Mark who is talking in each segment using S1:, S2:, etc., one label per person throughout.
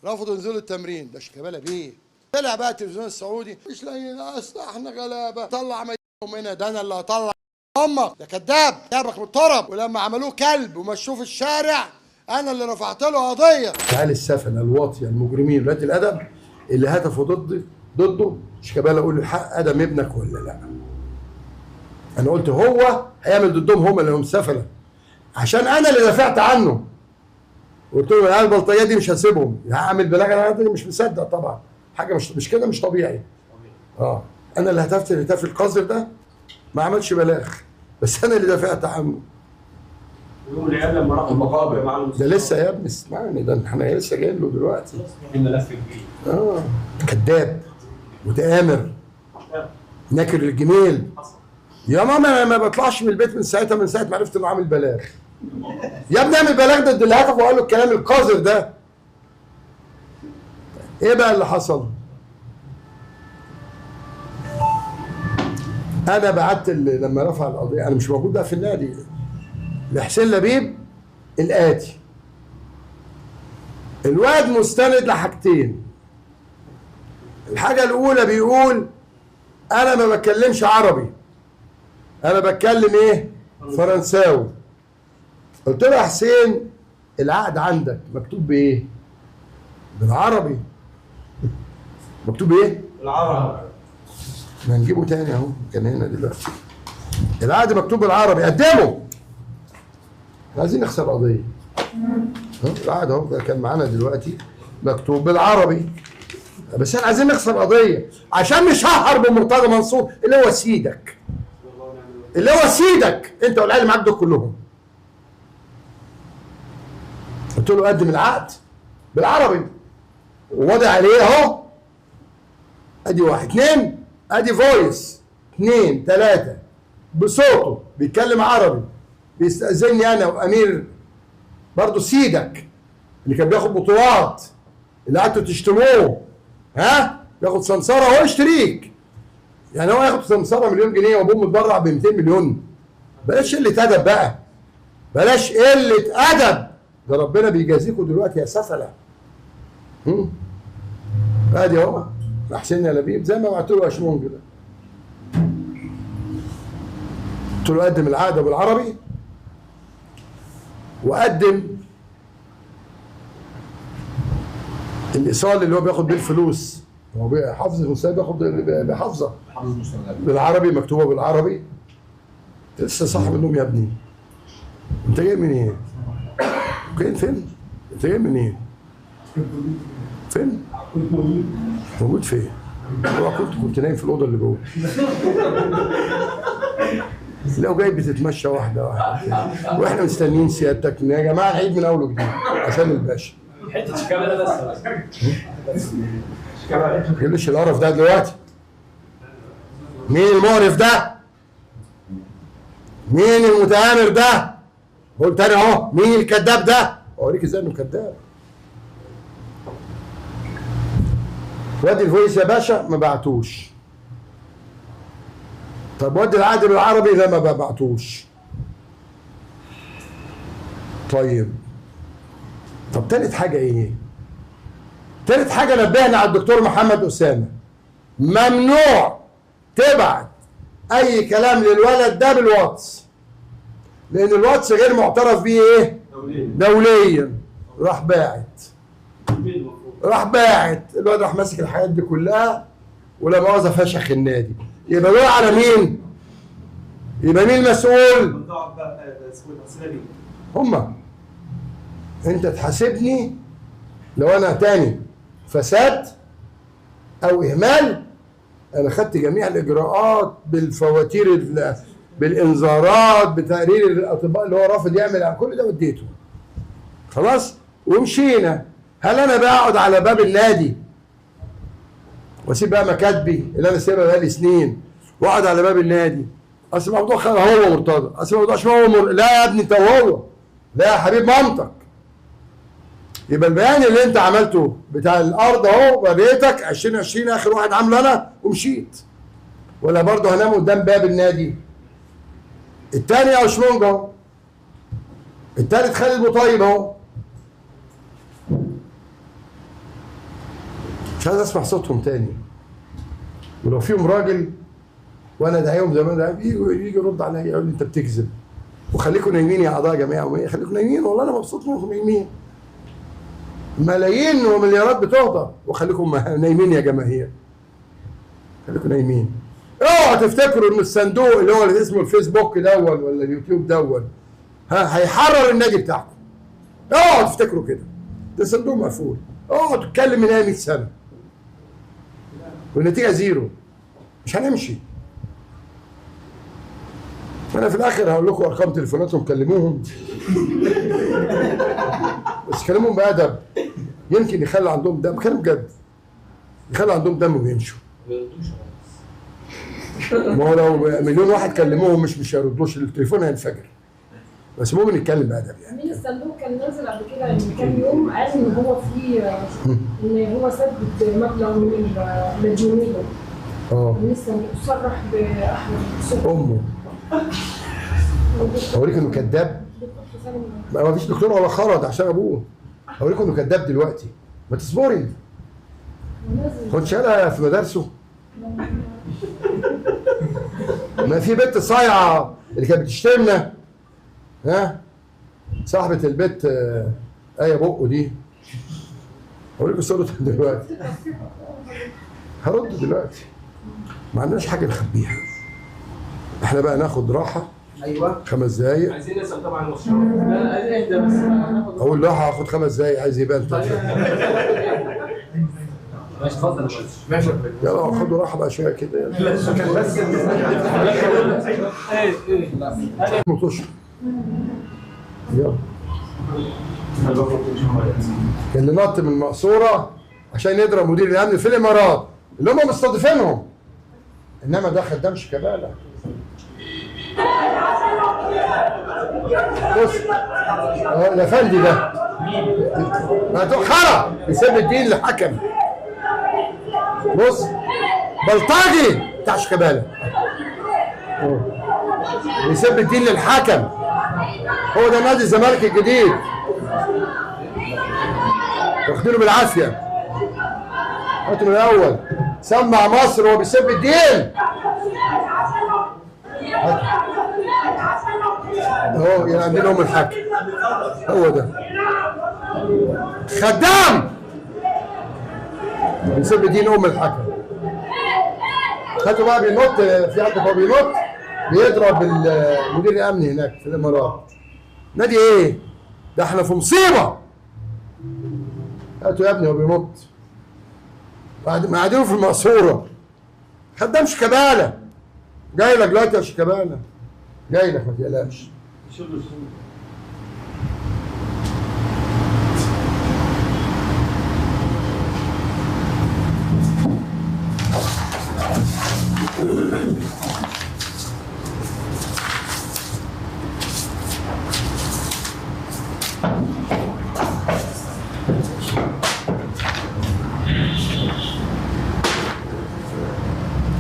S1: رفضوا ينزلوا التمرين. ده شيكابالا بيه. طلع بقى التلفزيون السعودي مش لاقيين، اصل احنا غلابة، طلع ميتهم هنا، ده انا اللي هطلع امك، ده كذاب، جابك من الطرب. ولما عملوه كلب ومشوه في الشارع انا اللي رفعت له قضية. تعال السفنه الواطيه المجرمين ولاد الادب اللي هتفوا ضده شيكابالا، اقول له الحق ادم ابنك ولا لا؟ انا قلت هو هيعمل ضدهم، هم اللي هم سفله، عشان انا اللي دافعت عنه. قلت له العيال البلطجيه دي مش هسيبهم، هعمل بلاغ. انا مش مصدق طبعا، حاجة مش كده، مش طبيعي. انا اللي هتفت الهتاف القذر ده، ما عملش بلاغ، بس انا اللي دافعت عنه.
S2: العيال لما راحوا المقابر مع
S1: ده لسه يا ابني، اسمعني، ده احنا لسه جايين له دلوقتي.
S2: الملف كبير.
S1: كذاب، متآمر، ناكر الجميل. يا ماما انا ما بطلعش من البيت من ساعتها، من ساعة ما عرفت انه عامل بلاغ. يا ابني اعمل بلاغ ضد اللي هتف وقال له الكلام القذر ده. ايه بقى اللي حصل؟ انا بعت لما رفع القضية، انا مش موجود بقى في النادي، لحسين لبيب الاتي. الواد مستند لحاجتين. الحاجة الاولى بيقول انا ما بتكلمش عربي، انا بتكلم ايه؟ فرنساوي. قلت له يا حسين العقد عندك مكتوب بايه؟ بالعربي. مكتوب ايه؟
S2: بالعربي.
S1: ما نجيبه تاني اهو، كان هنا دلوقتي. العقد مكتوب بالعربي، قدمه. عايزين نخسر قضية. العقد اهو كان معانا دلوقتي مكتوب بالعربي، بس احنا عايزين نخسر قضية عشان نشهر بمرتضى منصور اللي هو سيدك، اللي هو سيدك انت والعيال اللي معاك دول كلهم. قلت له قدم العقد بالعربي ووضع عليه اهو، ادي واحد، اثنين، ادي voice، اثنين، ثلاثة، بصوته بيتكلم عربي، بيستأذني انا وامير برضه سيدك اللي كان بياخد بطولات اللي قعدتوا تشتموه، ها؟ بياخد سمساره هو يشتريك. يعني هو ياخد سمساره مليون جنيه وابوه متبرع ب 200 مليون. بلاش قلة ادب بقى، بلاش قلة ادب، ده ربنا بيجازيكوا دلوقتي يا سفله. ادي اهو حسين يا لبيب زي ما بعت له اشمون كده. قلت له قدم العقد بالعربي وقدم الايصال اللي هو بياخد بيه الفلوس، هو حافظ المستند، بياخد بحافظه بالعربي، مكتوبة بالعربي. لسه صاحي من النوم يا ابني، انت جاي من ايه؟ فين فين؟ انت جاي من ايه؟ فين؟ موجود فين؟ هو كنت نايم في الاوضة اللي جوه. لو جاي بتتمشى واحدة واحدة واحنا مستنيين سيادتك يا جماعة، نعيد من اول وجديد عشان الباشا.
S2: حتة شيكابالا بس.
S1: ما تجيبليش القرف ده دلوقتي. مين المقرف ده؟ مين المتآمر ده؟ بقول تاني اهو، مين الكذاب ده؟ اوريك ازاي انه كذاب. وادي الفويس يا باشا ما بعتوش. طب وادي العقد بالعربي لا ما بعتوش. طيب طب تالت حاجة ايه؟ تالت حاجة نبهنا على الدكتور محمد اسامة، ممنوع تبعت اي كلام للولد ده بالواتس، لان الواتس غير معترف بيه ايه؟ دوليا. راح باعت، راح باعت الواد، راح ماسك الحاجات دي كلها ولا مؤاخذة فشخ النادي. يبقى دول على مين؟ يبقى مين المسؤول؟ هما. انت تحاسبني لو انا تاني فساد او اهمال. انا خدت جميع الاجراءات بالفواتير، بالانذارات، بتقرير الاطباء اللي هو رافض يعمل كل ده، وديته خلاص ومشينا. هل انا بقعد على باب النادي واسيب بقى مكاتبي اللي انا سايبها بقالي سنين واقعد على باب النادي؟ اصل الموضوع هو مرتضى، اصل الموضوع هو لا يا ابني انت وهو، لا يا حبيب مامتك. يبقى البيان اللي انت عملته بتاع الارض اهو بيتك 2020 اخر واحد عامله انا ومشيت، ولا برضه هنام قدام باب النادي؟ الثاني يا اشمونج اهو، الثالث خالد بوطيب اهو. مش عايز اسمع صوتهم تاني. ولو فيهم راجل وانا داعيهم زي ما انا داعيهم يجي يرد عليا يقول لي انت بتكذب. وخليكم نايمين يا اعضاء جمعية عموميه، خليكم نايمين، والله انا مبسوط انكم نايمين. ملايين ومليارات بتهدر، وخليكم نايمين يا جماهير. خليكم نايمين. اوعوا تفتكروا ان الصندوق اللي هو اللي اسمه الفيسبوك دون ولا اليوتيوب دون ها هيحرر النادي بتاعكم. اوعوا تفتكروا كده. ده صندوق مقفول. اوعوا تتكلم من 100 سنة. والنتيجة zero. مش هنمشي. انا في الاخر هقول لكم ارقام تليفوناتهم، كلموهم. بس كلموهم بادب، يمكن يخلي عندهم دم، كلام جد. يخلي عندهم دم ويمشوا. ما هو لو مليون واحد كلموهم مش هيردوش، التليفون هينفجر. بس ممكن نتكلم بادب يعني.
S3: مين الصندوق كان نازل قبل كده من كام يوم قال ان هو في ان هو سدد مبلغ من المديونيه. مين الصندوق صرح باحمد
S1: امه. اوريك انه كذاب. ما فيش دكتور ولا خرج عشان ابوه. اوريكم انه كذاب دلوقتي. ما تصبري. كنت شايلها في مدارسه. ما في بنت صايعه اللي كانت بتشتمنا، ها، صاحبه البيت ايه بقه دي. هوريكم صورتها دلوقتي. هرد دلوقتي. ما عندناش حاجة نخبيها. احنا بقى ناخد راحة.
S2: ايوه
S1: 5 دقايق.
S2: عايزين نسال طبعا المستشار. لا عايزين اهدى بس.
S1: اقول له هاخد 5 دقايق، عايز يبقى انت.
S2: ماشي اتفضل. ماشي
S1: يلا خدوا راحة بقى شوية كده. يلا
S2: بس
S1: ايه يلا. اللي نط من المقصورة عشان يضرب مدير الامن في الامارات اللي هم مستضيفينهم، انما ده خدام شيكابالا. بص الافندي ده ما خرا بيسيب الدين للحكم. بص بلطجي بتاع شيكابالا بيسيب الدين للحكم. هو ده نادي الزمالك الجديد، واخدينه بالعافية. هاتوا من الاول. سمع مصر وهو بيسب الدين. اهو يعني عندنا ام الحكم، هو ده خدام بيسب دين ام الحكم. خدوا بقى بينط في عندك، هو بينط بيضرب المدير الامني هناك في الامارات. نادي ايه؟ ده احنا في مصيبة. هاتوا يا ابني هو بينط. بعد ما قاعدينه في المقصورة. خدام شيكابالا جاي لك دلوقتي يا شيكابالا، جاي لك ما تقلقش.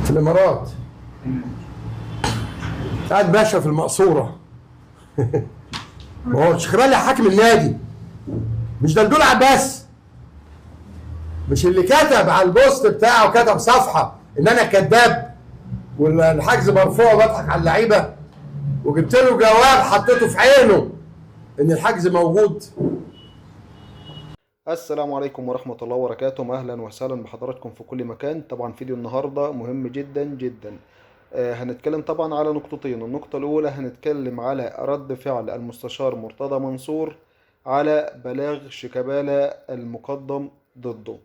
S1: في الامارات قاعد باشا في المقصورة. ما هو شيكابالا حاكم النادي، مش دلدول عباس، مش اللي كتب على البوست بتاعه كتب صفحة ان انا كذاب والحجز مرفوع وبضحك على اللعيبة، وجبت له جواب حطيته في عينه ان الحجز موجود.
S4: السلام عليكم ورحمة الله وبركاته، أهلا وسهلا بحضراتكم في كل مكان. طبعا فيديو النهاردة مهم جدا جدا. هنتكلم طبعا على نقطتين. النقطة الأولى هنتكلم على رد فعل المستشار مرتضى منصور على بلاغ شيكابالا المقدم ضده.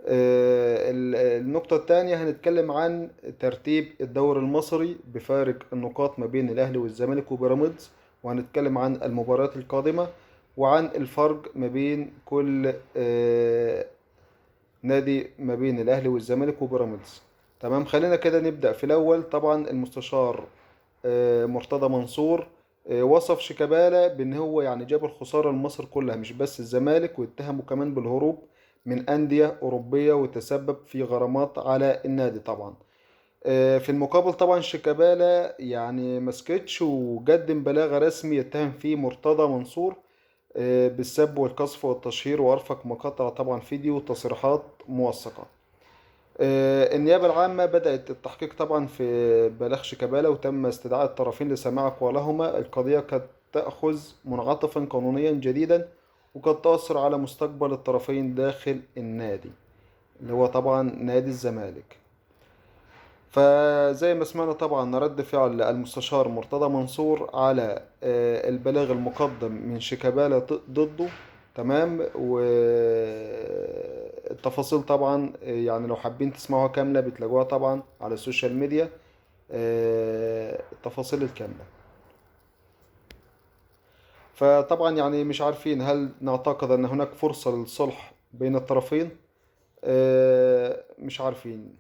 S4: النقطة الثانية هنتكلم عن ترتيب الدوري المصري بفارق النقاط ما بين الأهلي والزمالك وبيراميدز، وهنتكلم عن المباريات القادمة وعن الفرق ما بين كل نادي ما بين الأهلي والزمالك وبيراميدز. تمام، خلينا كده نبدأ في الأول. طبعا المستشار مرتضى منصور وصف شيكابالا بأن هو يعني جاب الخسارة لمصر كلها مش بس الزمالك، واتهمه كمان بالهروب من أندية أوروبية وتسبب في غرامات على النادي. طبعا في المقابل طبعا شيكابالا يعني مسكتش وقدم بلاغ رسمي يتهم فيه مرتضى منصور بالسب والقذف والتشهير، وارفق مقاطع طبعا فيديو وتصريحات موثقة. النيابة العامة بدأت التحقيق طبعا في بلاغ شيكابالا، وتم استدعاء الطرفين لسماع أقوالهما. القضية قد تأخذ منعطفا قانونيا جديدا، وقد تأثر على مستقبل الطرفين داخل النادي اللي هو طبعا نادي الزمالك. فزي ما سمعنا طبعا رد فعل المستشار مرتضى منصور على البلاغ المقدم من شيكابالا ضده، تمام. والتفاصيل طبعا يعني لو حابين تسمعوها كاملة بتلاقوها طبعا على ال social media، التفاصيل الكاملة. فطبعا يعني مش عارفين هل نعتقد ان هناك فرصة للصلح بين الطرفين، مش عارفين.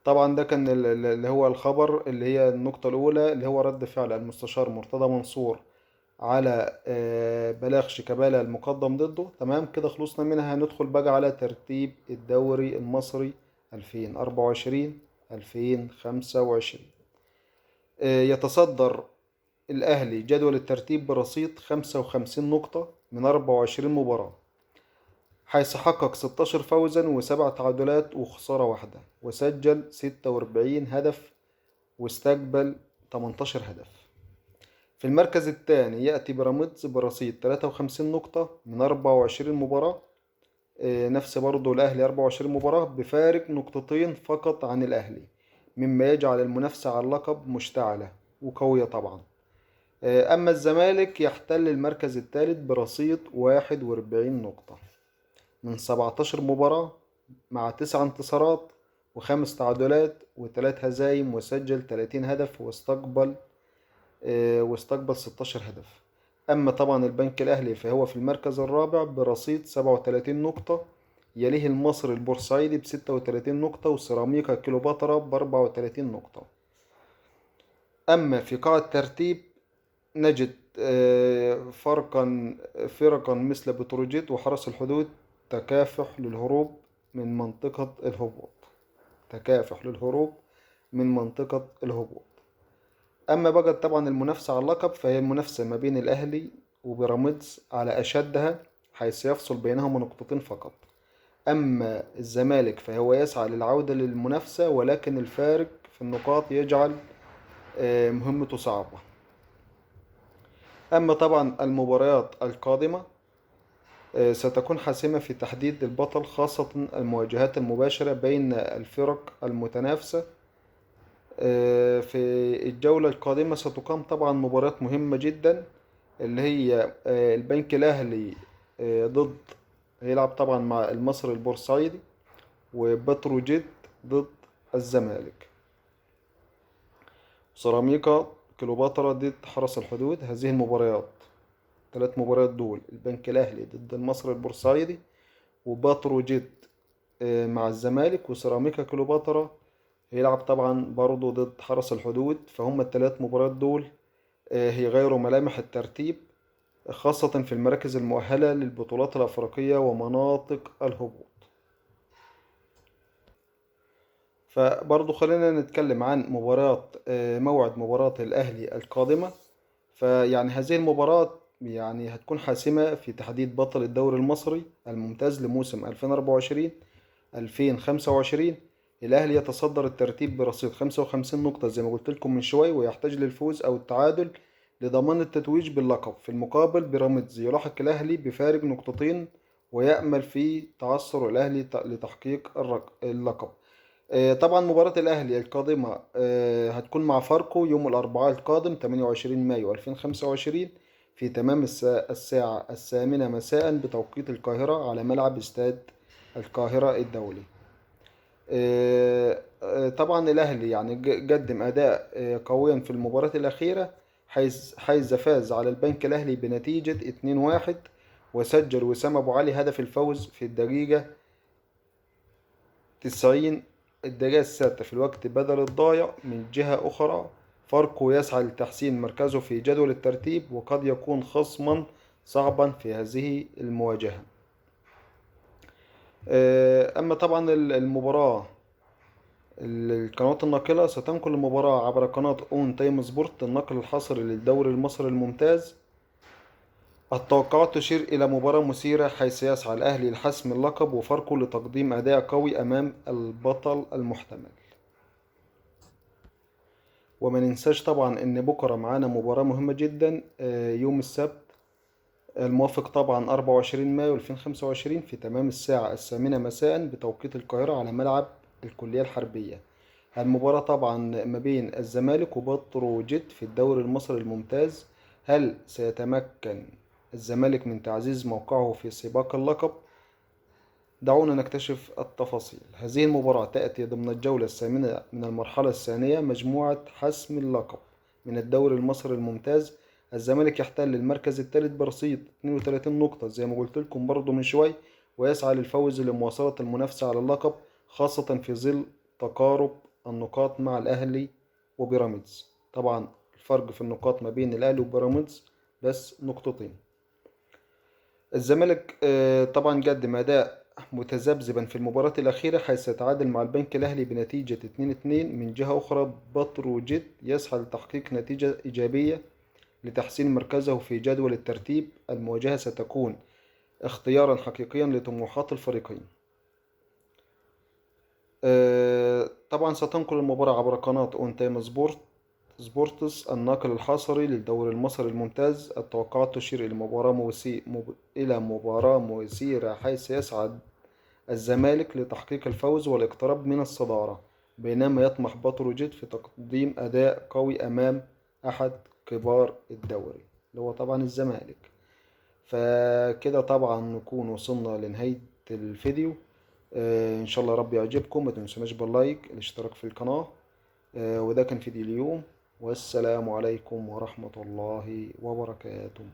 S4: طبعا ده كان اللي هو الخبر اللي هي النقطة الأولى، اللي هو رد فعل المستشار مرتضى منصور على بلاغ شيكابالا المقدم ضده. تمام كده خلصنا منها. هندخل بقى على ترتيب الدوري المصري 2024-2025. يتصدر الأهلي جدول الترتيب برصيد 55 نقطة من 24 مباراة، حيث حقق 16 فوزا و7 تعادلات وخسارة واحدة، وسجل 46 هدف واستقبل 18 هدف. في المركز الثاني يأتي بيراميدز برصيد 53 نقطة من 24 مباراة، نفس برضه الأهلي 24 مباراة بفارق نقطتين فقط عن الأهلي، مما يجعل المنافسة على اللقب مشتعلة وقوية طبعا. أما الزمالك يحتل المركز الثالث برصيد 41 نقطة من 17 مباراة مع 9 انتصارات و5 تعادلات و3 هزايم، وسجل 30 هدف واستقبل 16 هدف. أما طبعا البنك الأهلي فهو في المركز الرابع برصيد 37 نقطة، يليه المصري البورسعيدي ب36 نقطة، وسيراميكا كليوباترا ب34 نقطة. أما في قاع الترتيب نجد فرقا مثل بتروجيت وحرس الحدود تكافح للهروب من منطقة الهبوط، تكافح للهروب من منطقة الهبوط. أما بقى طبعا المنافسة على اللقب فهي المنافسة ما بين الأهلي وبيراميدز على أشدها، حيث يفصل بينهما نقطتين فقط. أما الزمالك فهو يسعى للعودة للمنافسة، ولكن الفارق في النقاط يجعل مهمته صعبة. أما طبعا المباريات القادمة ستكون حاسمة في تحديد البطل، خاصة المواجهات المباشرة بين الفرق المتنافسة. في الجولة القادمة ستقام طبعا مباريات مهمة جدا، اللي هي البنك الأهلي ضد، هيلعب طبعا مع المصري البورسعيدي، وبتروجيت ضد الزمالك، سيراميكا كليوباترا ضد حرس الحدود. هذه المباريات 3 مباريات دول، البنك الأهلي ضد المصري البورسعيدي، وبتروجيت مع الزمالك، وسيراميكا كليوباترا هيلعب طبعا برضو ضد حرس الحدود. فهم ال3 مباريات دول هيغيروا ملامح الترتيب، خاصة في المراكز المؤهلة للبطولات الأفريقية ومناطق الهبوط. فبرضو خلينا نتكلم عن مباراة موعد مباراة الأهلي القادمة. فيعني هذه المباراة يعني هتكون حاسمة في تحديد بطل الدوري المصري الممتاز لموسم 2024-2025. الأهلي يتصدر الترتيب برصيد 55 نقطة زي ما قلت لكم من شوي، ويحتاج للفوز أو التعادل لضمان التتويج باللقب. في المقابل بيراميدز يلاحق الأهلي بفارق نقطتين، ويأمل في تعثر الأهلي لتحقيق اللقب. طبعا مباراة الأهلي القادمة هتكون مع فاركو يوم الأربعاء القادم 28 مايو 2025 في تمام الساعة 8 مساء بتوقيت القاهرة على ملعب استاد القاهرة الدولي. طبعا الأهلي يعني قدم أداء قويا في المباراة الأخيرة، حيث فاز على البنك الأهلي بنتيجة 2-1، وسجل وسام أبو علي هدف الفوز في الدقيقة 90، الدقيقة 6 في الوقت بدل الضايع. من جهة أخرى فاركو يسعى لتحسين مركزه في جدول الترتيب، وقد يكون خصما صعبا في هذه المواجهة. أما طبعا المباراة القنوات الناقلة ستنقل المباراة عبر قناة ON Time Sport، النقل الحصري للدوري المصري الممتاز. التوقعات تشير إلى مباراة مثيرة، حيث يسعى الأهلي لحسم اللقب وفاركو لتقديم أداء قوي أمام البطل المحتمل. وما ننساش طبعا إن بكرة معانا مباراة مهمة جدا يوم السبت الموافق طبعا 24 مايو 2025 في تمام الساعة 8 مساء بتوقيت القاهرة على ملعب الكلية الحربية. المباراة طبعا ما بين الزمالك وبتروجيت في الدوري المصري الممتاز. هل سيتمكن الزمالك من تعزيز موقعه في سباق اللقب؟ دعونا نكتشف التفاصيل. هذه المباراة تأتي ضمن الجولة الثامنة من المرحلة الثانية مجموعة حسم اللقب من الدوري المصري الممتاز. الزمالك يحتل المركز الثالث برصيد 32 نقطة زي ما قلت لكم برضو من شوي، ويسعى للفوز لمواصلة المنافسة على اللقب، خاصة في ظل تقارب النقاط مع الأهلي وبيراميدز. طبعا الفرق في النقاط ما بين الأهلي وبيراميدز بس نقطتين. الزمالك طبعا قدم أداء متذبذبا في المباراة الأخيرة، حيث تعادل مع البنك الأهلي بنتيجة 2-2. من جهة أخرى بتروجيت يسعى لتحقيق نتيجة إيجابية لتحسين مركزه في جدول الترتيب. المواجهة ستكون اختيارا حقيقيا لطموحات الفريقين. طبعا ستنقل المباراة عبر قناة اون تايم سبورتس الناقل الحصري للدوري المصري الممتاز. التوقعات تشير إلى مباراة مثيرة، حيث يسعى الزمالك لتحقيق الفوز والاقتراب من الصدارة، بينما يطمح بتروجيت في تقديم أداء قوي أمام أحد كبار الدوري اللي هو طبعا الزمالك. فكده طبعا نكون وصلنا لنهاية الفيديو. إن شاء الله ربي يعجبكم. ما تنسوناش باللايك، الاشتراك في القناة. وده كان فيديو اليوم، والسلام عليكم ورحمة الله وبركاته.